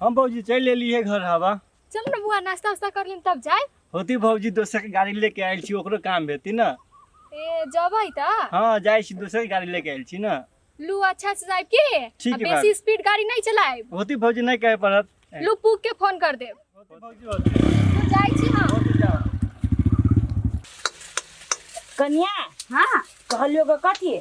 हम भौजी चलि एलियै घर हवा। चलू ने बुआ, नाश्ता उस्ता कर लेम तब जाए। होती भौजी, दोसर के गाड़ी लेके आयल छी, ओकरो काम हेती ने। ए जबै त? हाँ, जाइ छी, दोसर के गाड़ी लेके आयल छी ने। लू अच्छा से जाए के। ठीक आ है बेसी भाभी। स्पीड गाड़ी नहीं चलाएब। होती भौजी, नहीं कहे पड़त। लू पूक के फोन कर देब। होती भौजी, होती। लू जाइ छी हम। होती जाओ। कनिया। हाँ। कहलियो ग कथी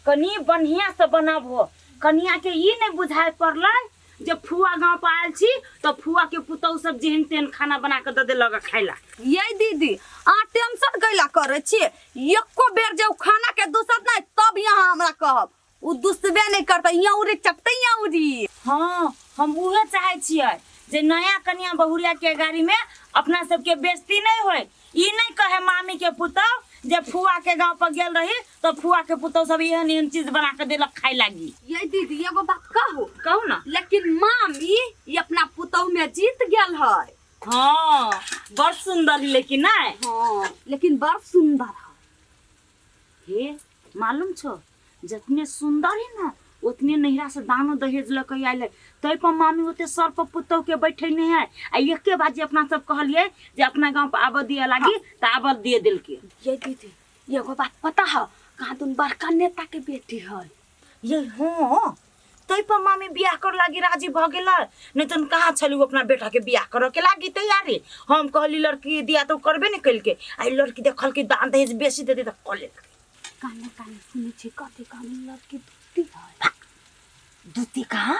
कनी बढ़िया से बनाबो। कनिया के ई नहीं बुझाए पड़लै जे फुआ गांव पर आयल छी तो फुआ के पुतहु सब जेहन तेहन खाना बना के दे देलक खाय ला। ये दीदी अहाँ टेंशन कैला करै छी? एको बेर जे उ खाना के दुसत नहीं तब यहाँ हमरा कहब, उ दुसबे नहीं करतै, यहाँ उरी चटतै यहाँ उरी। हाँ, हम उहे चाहे छियै जे नया कनिया बहुरिया के गाड़ी में अपना सबके बेइज्जती नहीं होय। ई नहीं कहे मामी के पुतहु जे फुआ के गांव पर गेल रही तो फुआ के पुतहु सब एहन एहन चीज बना के देलक खाय लागी। ये दीदी एगो बात कहू? कहू ना। लेकिन मामी ई अपना पुतहु में जीत गेल है। हाँ, बड़ सुंदर है लेकिन नहीं। हाँ, लेकिन बड़ सुंदर है। हे मालूम छो, जितने सुंदर है ना उतने नैहरा से दानो दहेज लऽ के आयल है, तै पर मामी ओते सर पर पुतहु के बैठे नहीं है। आ एके बात जे अपना सब कहलिए जे अपना गांव पर आबऽ दिए लागी तऽ आबऽ दिए देलके। ये दीदी एगो बात पता है, कहाँ तुम बड़का नेता के बेटी है। ये हाँ, तै पर मामी बियाह कर लागी राजी भ गेलै, नहीं तो कहाँ छली अपना बेटा के बियाह करे के लागी तैयारी। हम कहली लड़की दिया तो करबे नहीं कलके, आ लड़की देखल कि दान दहेज बेसी दे दे त कऽ लेलकै। काने काने सुनै छी कथी काने लड़की दूती है। दूती कहाँ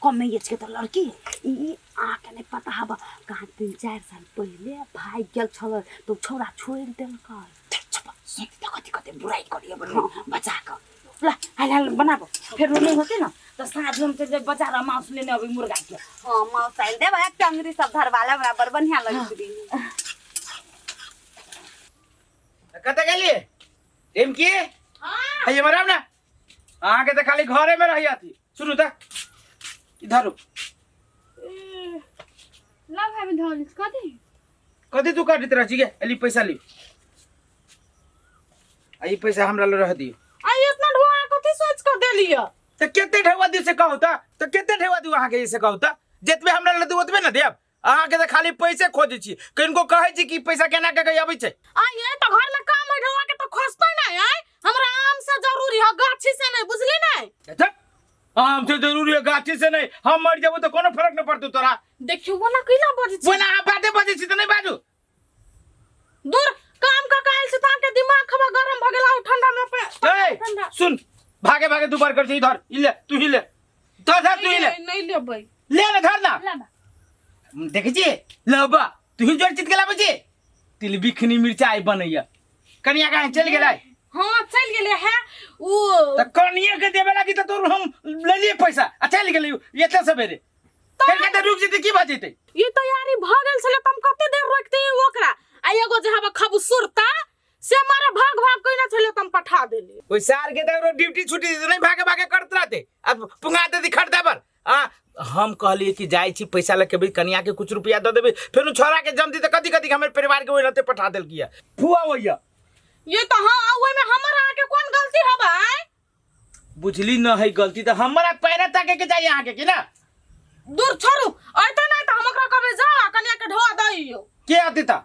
कमे एज के तो लड़की है। ई अहाँके नहीं पता हब, कहाँ 3-4 साल पहले भाग गेल छल तो छौड़ा छोड़ि देलकै। चुप, सुन त कथी कथी बुराई करिए बने बचा क ला हाल हाल बनाबो, फेर नहीं होते ना तो साँझ में चल जाए बाजार आ मांस लेने अभी मुर्गा के। हाँ, मांस आनि देब, एक टंगरी सब धरवा लेब, हमरा बड़ बढ़िया लगैत रही। कतऽ गेलियै रिमकी? हाँ ये मराम ना, अहाँके तऽ खाली घरे में रही अथी। सुनू तऽ इधर ला भाभी धर कथी कथी तू काटैत रहै छी गे? अली पैसा ली, आ ई पैसा हमरा लग रह दियौ। आ इतना ढोआ कथी सोच कर देलियै? तऽ कते ढेवा दियौ से कहू तऽ, तऽ कते ढेवा दियौ अहाँके ई से कहू तऽ? जतबे हमरा लग दियौ ओतबे ने देब। अहाँके तऽ खाली पैसे खोजै छी, किनको कहै छी कि पैसा केना के अबै छै। आ ये तऽ घर में काम है, ढोआ के तऽ खोजतै नै। आय हमरा आम से जरूरी है, गाछी से नहीं, बुझली नै? अच्छा, आम से जरूरी है गाछी से नहीं। हम मर जेबो तऽ कोनो फर्क नहीं पड़तौ तोरा। देखियो ओना कैला बजै छी? ओना अहाँ बाते बजै छी तऽ नहीं बाजू। दूर काम का कायल से ताके दिमाग खबा गरम भ गेल, ठंडा में ए, ठंडा। सुन, भागे भागे दू बार कर छी, इधर ई ले, तू ही ले, धर धर, तू ही ले। नहीं लेबै। ले ना, धर ना। ला बा। देखै छी लबा, तू ही जोर चित के लाबै छी। तिल बिखनी मिरचाई बनैया। कनिया कहाँ चलि गेलै? हाँ चलि गेलै है उ। तऽ कनिया के देबे लागी तऽ तोर हम लेलियै पैसा आ चलि गेलै एते सबेरे। फेर कते रुकि जेतै, की भऽ जेतै? ई तैयारी भऽ गेल छलै तऽ हम कते देर रोकती ओकरा? आ एगो जे हवा खबसूरता से मारे भाग भाग कइने छलै तऽ हम पठा देली। ओहि सार के तऽ ड्यूटी छुट्टी देतै नहीं, भागे भागे करत रहतै आ पुंगा देती खरीदे पर। आ हम कहलिए कि जाइ छी पैसा लऽ के भी कनिया के कुछ रुपया दऽ देबै, फेर छोड़ा के जमती तऽ कथी कथी हमर परिवार के ओहिनाते पठा देलकी है फुआ होइया। ये तो हाँ, आ ओहिमे हमर अहाँके कोन गलती हबै? बुझली न है गलती तऽ हमरा पैरा ताके के जाइ अहाँके कि ना? दूर छोड़ू, अइते नहि तऽ हम ओकरा कहबै जा कनिया के ढोआ दैयौ। के अते तऽ?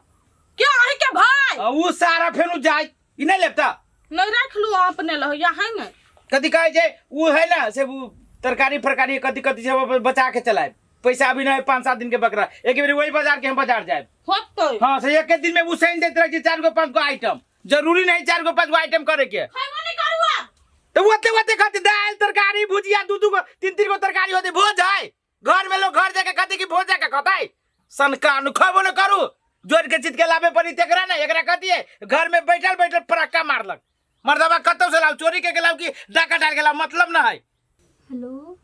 के अहीं के भाई? आ उ सारा फेनु जाय, ई नहीं लेब तऽ? नहीं राख लू अपने लह या है ने। कथी कहै छै उ है ना से उ तरकारी फरकारी कथी कथी सब बचा के चलायब, पैसा अभी नहीं 5-7 दिन के बकरा, एक बेर वही बाजार के हम बाजार जायब। होतै। हाँ से एक दिन में उसैन देत रहै छै 4 गो 5 गो आइटम, जरूरी नहीं 4 गो 5 गो आइटम करे के। खैबो नहीं करू आब। तो ओते ओते खाते दाल तरकारी भुजिया 2-2 गो 3-3 गो तरकारी होते भोज है घर में, लोग घर जाके खाते कि भोज जाके खतै? सनका नु खबो न करू, जोड़ के चित के लाबे पड़ी तेकरा ना, एकरा कथी है घर में बैठल बैठल पराक्का मारलक। मर्दबा कतौ से लाओ, चोरी के लाओ कि डाका डाल के लाओ, मतलब ना है। हेलो,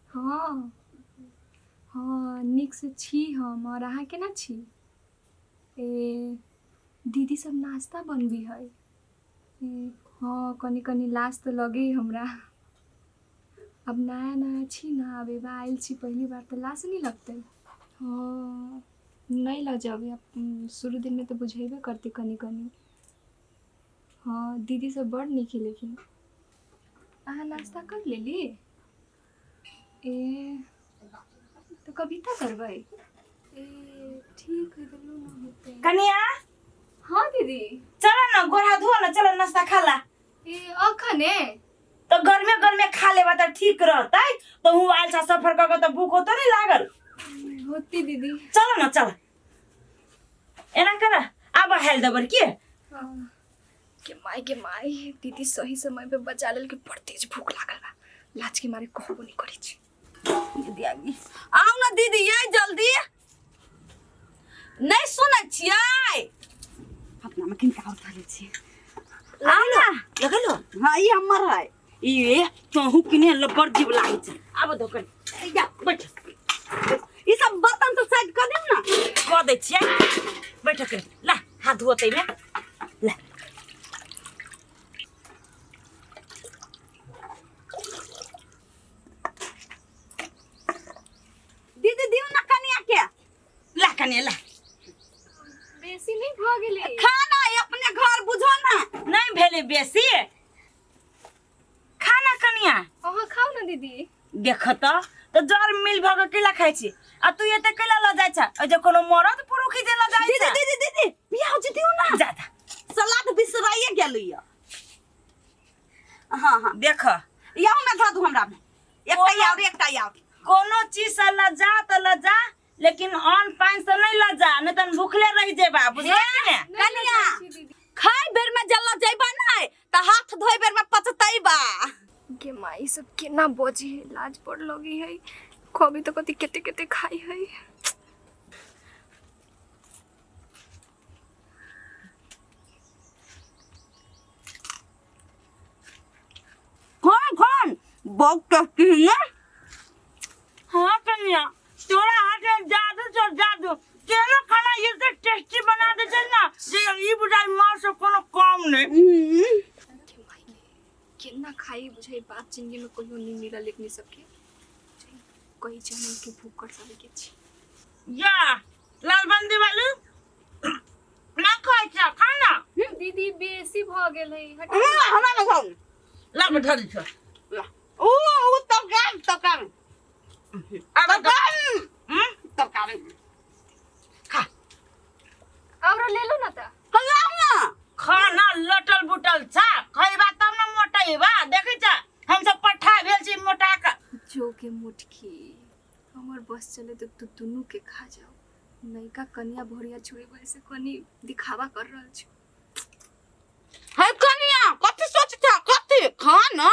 हाँ हाँ नीक से छी हम, और अहाँ केना छी? ए दीदी सब नाश्ता बनबी है। ए हाँ कनी कनी लाज तऽ लगे हमरा, अब नया नया छी ना, अब एबा आयल छी पहली बार तऽ लाज नहीं लगतै। हाँ नहीं लजबै अब, शुरू दिनमे तऽ बुझेबे करतै कनी कनी। हाँ दीदी सब बड़ नीक है। लेकिन अहाँ नाश्ता कर लेली? ए तऽ कविता करबै ए ठीक है तऽ ना होतै। कनिया। हाँ दीदी। चल न गोर हाथ धो न, चल नाश्ता खा ला। ए अखने? तऽ गर्मे गर्मे खा लेबा तऽ ठीक रहतै। तऽ हूँ आयल छा सफर कऽ के तऽ भूख होतो नहीं लागल? होती दीदी। चल न चल, एना कर आब हेल देबर की। हाँ। के माई के माई, दीदी सही समय पे बचा लेल के बड़ तेज भूख लागल बा, लाज के मारे कहबो नहीं करै छी। दीदी आबि आउ ने दीदी, ये जल्दी नहीं सुनै छियै? अपना में किनका और धरे छियै, आउ ना। लगलो। हाँ, ई हमर है। ये तोहू किने लबड़ जीव लागै छै, आब धोकन। या। बैठ। ई सब बर्तन सब साइड कर दियौ ना। कऽ दै छियै, बैठ कर ला, हाथ धोतै में ला। दीदी दियौ ना कनिया के। ला कनिया ला। बेसी नहीं भऽ गेलै? खाना अपने घर बुझो ना। नहीं भेलै बेसी, खाना कनिया। अहाँ खाउ ना दीदी। देख तऽ जर मिल भऽ के कैला खाइ छी आ तू एते कैला लऽ जाइ छ? जे कोनो मरद पुरुख जे लऽ जाइ दीदी। छ। दीदी दीदी, प्याज दियौ ना। जा जा। सलाद बिसराइए गेलै। हाँ हाँ। देख। याऊ में धऽ दू, हमरा में एकटा और एकटा और। कोनो चीज से लजा तऽ लजा, लेकिन अन्न पानि से नहीं लजा, नहीं तऽ भूखले रहि जेबा, बुझलै कि ने? कनिया। छी दीदी। खाय बेर में जल्ला जइबा नहीं तऽ हाथ धोइ बेर में पचतैबा। गे माई, सब केना बजी है, लाज बड़ लगी है। कभी तो कथी केते केते खाई है। कौन कौन बहुत टेस्टी है ना? हाँ कन्या, तोरा हाथ में जादू छौ जादू। केनो खाना एते टेस्टी बना दे छै ना जे ई बुझाइ माँ से कोनो कम नहीं। गे माई गे, केना खाई बुझाई, बाप जिंदगी में कहियो नहीं मिलल एकनी सबके। कही जन्म के भूख कर सबके छी। जा लालबंदी वाली ना खाइ छ खाना। दीदी, बेसी भऽ गेल है, हट। हमरा में खाउ। ला बैठा दै छ। ऊ ऊ तरकारी तरकारी। आब। तरकारी। हम्म? तरकारी। खा। औरो ले लो ना त। कहियो ना। खाना लटल बुटल छ, खैबा तब न मोटेबा। देखै छ, हमसब पट्ठा भेल छी मोटा के। जो के मुटकी, हमर बस चले तो तू दुनू के खा जाओ। नयका कनिया भोरिया छोड़े से कनी दिखावा कर रहल छी। है कनिया, कथी सोचता कथी खा ना।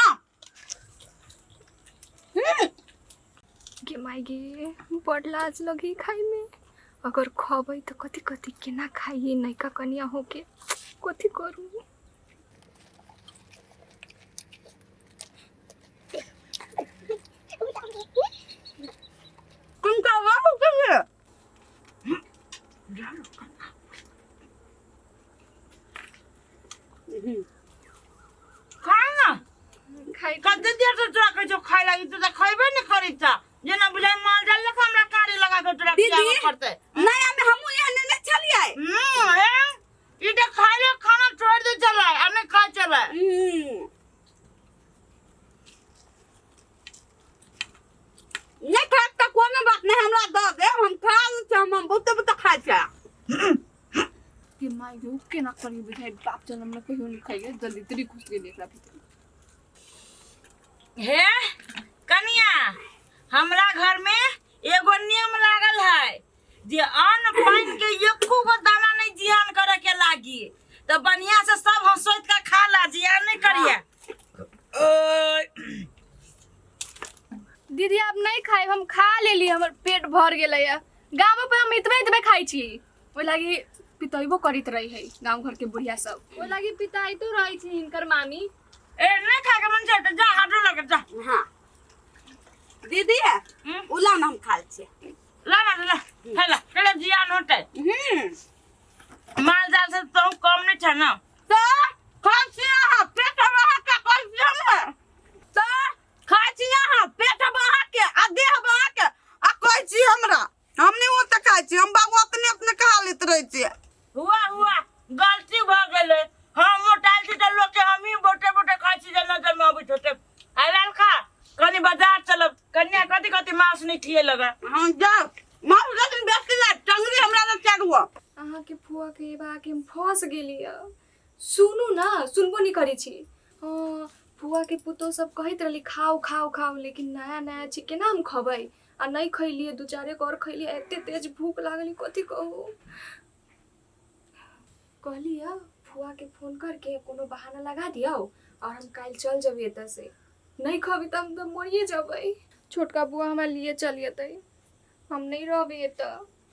गे माई गे, बड़ लाज लगी खाई में। अगर खबै तो कथी कथी केना खाइए, नयका कनिया होके कथी करू? किनका बाबू के? खा ना। खाई। कते देर से तोरा कहै छौ खाय लागी, तू तऽ खैबे नहि करै छ। जेना बुझाइ माल जाल लेखा हमरा कारे लगा के तोरा दीदी। खियाबऽ पड़तै। नया में हमहूँ एहने नहि छलियै। हे ई तऽ खाय ले खाना छोड़ि दै छलै आ नहि खाइ छलै। नहि खायब तऽ कोनो बात नहि, हमरा दऽ देब, हम खा लै छी। हम बहुते बहुते खाइ छियै। के माई गे, उ केना करी बुझाइ, बाप जन्म में कहियो नहीं खाइए। जल्दी तरी घुस गेली एकरा भीतर। हे कनिया, हमरा घर में एगो नियम लागल है जे अन्न पानि के एको गो दाना नहीं जियान करे के लागी, तो बढ़िया से सब हंसोत के खा ला, जियान नहीं करिए। दीदी, आप नहीं खाए, हम खा लेली, हमर पेट भर गेलै है। गाँव पे हम इतबे इतबे खाइ छी, ओहि लागी पितैबो करैत रही है गाँव घर के बुढ़िया सब, ओहि लागी पिताइतो रहै छी हिनकर मामी। ए नहीं खा के मन छै तऽ जा हाथो लगे जा। हाँ दीदी। हम्म? उला ना, हम खा लै छियै। ला ना ला, खा ला, केला जियान होतै। माल जाल से तो कम नहीं छै ना? तऽ खाइ छी अहाँ, पेट अहाँके कहै छी हम तऽ खाइ छी अहाँ, पेट अहाँके आ देह अहाँके आ कहै छी हमरा। हम नहि ओते खाइ छी, हम बाबू अपने अपने खा लैत रहै छियै। हुआ हुआ, गलती भऽ गेलै। हम मोटाइल छी तऽ लोक के हमही बोटे बोटे खाइ छी जेना। छियै लगा। हाँ जाओ, माफ लेकिन बेसी ना टंगरी हमरा लग चारू। अहाँके फुआके एबा के हम फँस गेली। सुनू ना, सुनबो नहीं करै छी। हाँ, फुआके पुतोह सब कहैत रहली खाओ खाओ खाओ, लेकिन नया नया छी, केना हम खबै? आ नहीं खैलियै, दू चारि गो और खैलियै, एते तेज भूख लागल, कथी कहू। कहली फुआके फोन करके कोनो बहाना लगा दियौ और हम काल्हि चल जेबै एतऽ से। नहीं खबै तऽ हम तऽ मरिए जेबै। छोटका बुआ हमरा लिए चल जेतै, हम नहीं रहबै एतऽ,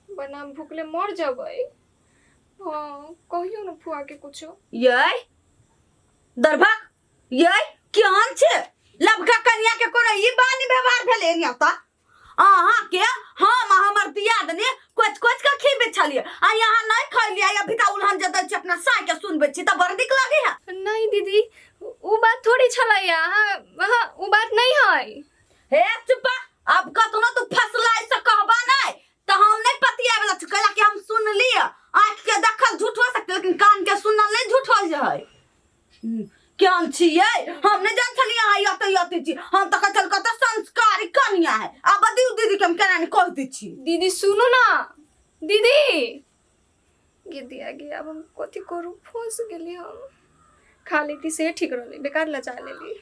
वरना हम भूखले मर जेबै। हाँ, कहियौ ने फुआके कुछो। ये दरभक, ये केहन छै लबका कनिया के कोनो ई बानी व्यवहार भेलै ने? तऽ अहाँ के हम आ हमर दियादनी कोच कोच के खीबै छलियै आ यहाँ नहीं खैलियै। अभी तऽ उलहन जे दै छी अपना साय के सुनबै छी तऽ बड़ नीक लगै है। नहीं दीदी, उ बात थोड़ी छलै। अहाँ अहाँ उ बात नहीं है। हे चुप्पा, अब कतनो तू फसलाई से कहबा नहीं तऽ हम नहीं पतियाए वाला छी, कैला कि हम सुनलियै। आँख के देखल झूठ हो सकते लेकिन कान के सुनल नहीं झूठ हो जाइ। केहन छियै हम नहीं जान छलियै अहाँ एते एते छी। हम तऽ कहै छल कते संस्कारी कनिया है। आब दियौ दीदी के, हम केना नहीं कहि दै छी। दीदी, सुनू ना दीदी। गे दिया गे, अब हम कथी करू? फंस गेली हम। खा लेती से ठीक रहले, बेकार लचा लेली।